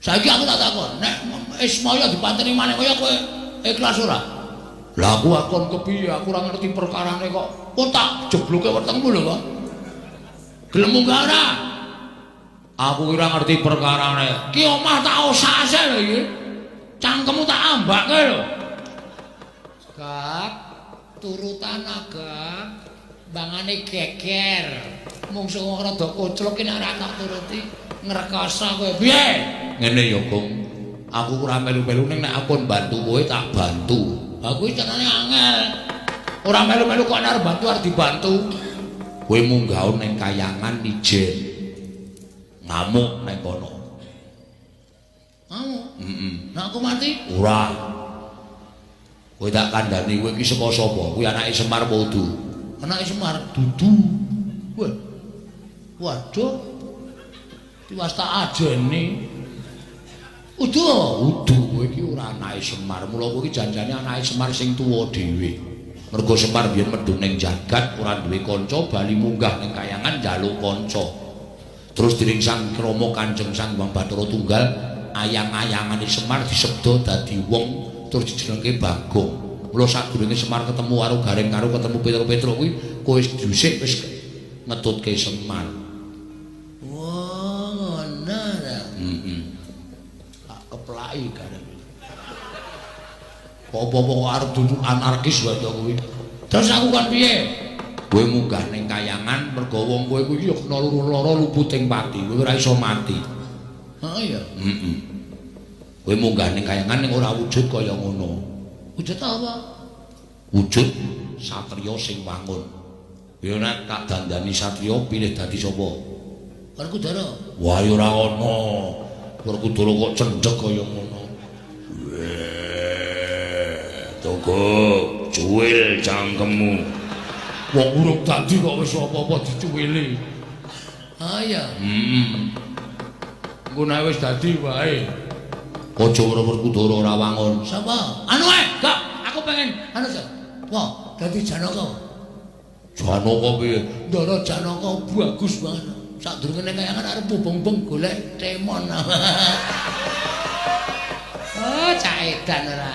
Saiki aku tak takon, nek Ismaya dipateni Manikmaya kowe ikhlas ora? Lah aku akon kepiye? Aku ora ngerti perkarane kok. Kok tak jebloke wetengmu lho kok. Gelem munggah ora? Aku ora ngerti perkarane. Ki omah tak osase lho iki. Cangkemmu tak ambake lho. Gak turutan agak bangane geger. Mungsuh wong rada koclok ki nek ora tak turuti ngrekoso kowe. Piye? Ngene ya, Gong. Aku ora melu-melu ning nek aku bantu kowe tak bantu. Aku iki carane angel. Ora melu-melu kok nek arep bantu arep dibantu. Kowe munggah ning kayangan ijen. Ngamuk ning kono. Ngamuk? Heeh. Nek aku mati? Ora. Kowe tak kandhani kowe iki saka sapa? Kuwi anake Semar apa udu? Anake Semar dudu. Wah. Waduh. Tiwas tak ajeni. Udu, udu kowe iki ora anake Semar. Mula kowe iki janjane anake Semar sing tuwa dhewe. Mergo Semar biyen medhun ning jagat ora duwe kanca, bali munggah ning kayangan njaluk kanca. Terus dening Sang Rama Kanjeng Sang Hyang Bathara Tunggal, ayang-ayangane Semar disebda dadi wong terus dijenengke Bagong. Mula sadurunge Semar ketemu karo Gareng karo ketemu Petro-Petro kuwi kowe wis dhisik wis ngetutke Semar. Wah, ngono ta. Heeh. Tak keplaki Gareng. Apa-apa kok arep duduk anarkis wae to kuwi. Terus aku kon piye? Kowe munggah ning kayangan mergo wong kowe kuwi ya kena loro-loro luputing pati, kowe ora iso mati. Heeh ya. Heeh. Kowe munggah ning kayangan ning ora wujud kaya ngono. Wujud apa? Wujud satriya sing wangun. Ya nek tak dandani satriya pilih dadi sapa? Werkudara. Wah ya ora ana. Werkudara kok cendhek kaya ngono. Togok, cuwil cangkemmu. Wong urung dadi kok wis apa-apa dicuwili. Ah iya. Heeh. Engko nek wis dadi wae. Aja ora Werkudara ora wangun. Sapa? Anu ae, Gak, aku pengen anu sa. Wah, dadi Janaka. Janaka piye? Ndara Janaka bagus banget. Sadurunge ning kayangan arep bubung-bung golek temon. Oh, cak edan ora.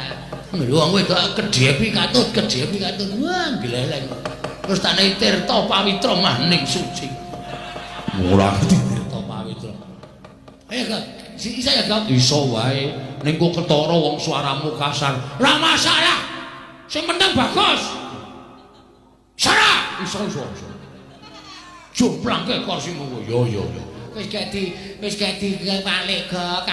Lho wong wedok kedhepi katut, kedhepi katut. Wah, gleleng. Terus tak nei tirta pawitra maning suci. Ora ngerti tirta pawitra. Ayo, Gak. Iso ya, Gak? Iso wae. Ning kok ketara wong suaramu kasar. Ora masalah. Sing penting bagus. Sara, iso iso iso. Jumplangke kursimu kowe. Yo yo yo. Wis gak di wis gak di balik, Gak.